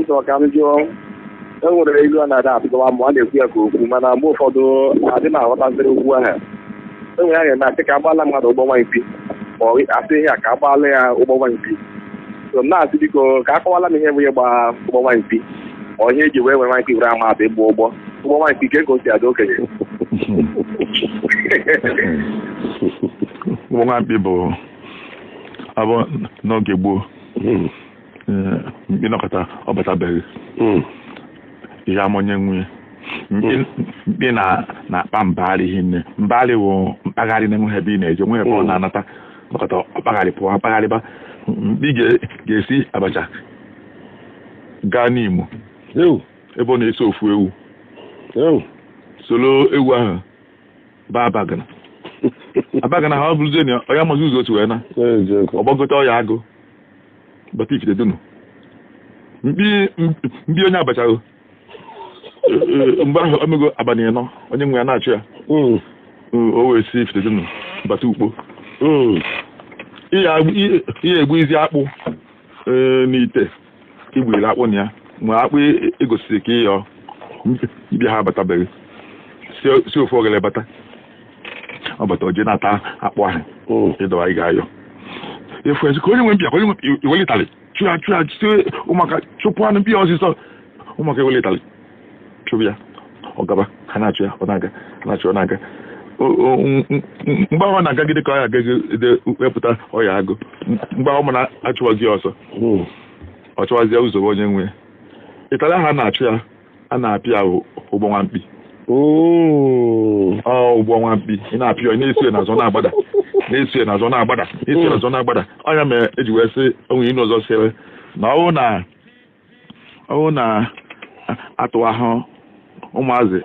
Chọrọ ka m jụọ, e nwere ilu a na-ada atụgọwa ma a na-ekwu ya ka okwu, mana mgbe ụfọdụ adị na-aghọtaziri okwu ahụ. E nwere ya ga-eme asị ka agbaala mmadụ ụgbọ nwa mpi, ma ọ asị ihe a ka agbaala ya ụgbọ nwa mpi. So m na-asị, biko, ka akọwala m ihe bụ ịgba ụgbọ nwa mpi, ma ihe eji wee nwee nwa mpi were ama atụ ịgba ụgbọ nwa mpi ka o si adị okenye. Ụgbọ nwa mkpi bụ abụ n'oge gboo, mkpi nọkọta ọ batabeghị ihe ama onye nwunye mkpi na-akpa mbagharị hinne. Mbagharị wụ mpaghara na-enweghị ebe ị na-eje, nweghị ebe ọ na-anata, nọkọta ọkpagharị pụọ akpagharịba. Mkpi ga-esi Abacha gaa n'Imo ebe ọ na-eso ofu ewu, solo ewu ahụ baa Abagana. Abagana ha ọ bụrụzie na onye amazi ụzọ otu wee na ọgbagote ọya agụ bata Ifite Dunu. Mkpi onye Abacha mgbe ahụ omego abalị 4, onye nwe ya na-achụ ya, o wee si Ifite Dunu bata Ukpo. Ihe egbu izi akpụ n'ite igbiri akpụ na ya, ma akpụ egosiri ka ịyọ mbịa ha abatabeghị, si ofu ogele bata, ọ bata oje na-ata akpụ ahụ ịdọwa ị ga-ayọ efu ezi ka onye nwe mbịa, ka onye nwe iwelitali chụ ya chụ ya, si ụmụaka chụpụ anụ mbịa ọsịsọ, ụmụaka ewelitali chụbụ ya, ọ gaba, ha na-achụ ya, ọ na-aga, ha na-achụ, ọ na-aga. Mgbe ahụ ọ na-agagide ka ọ ya-agagide wepụta ọya agụ, mgbe ahụ ọ na-achụwazi ọsọ, ọ chọwazie ụzọ onye nwe ịtara ha na-achụ ya, a na-apịa ụgbọ nwa mkpi. Ọ ụgbọ nwa mkpi ị na-apịa, ị na-eso ya n'azụ na-agbada, na-eso ya n'azụ na-agbada, na-eso ya n'azụ na-agbada. Ọ ya mere eji wee sị onwe ịnụ ọzọ sịrị na ọwụ na atụ ahụ ụmụazị.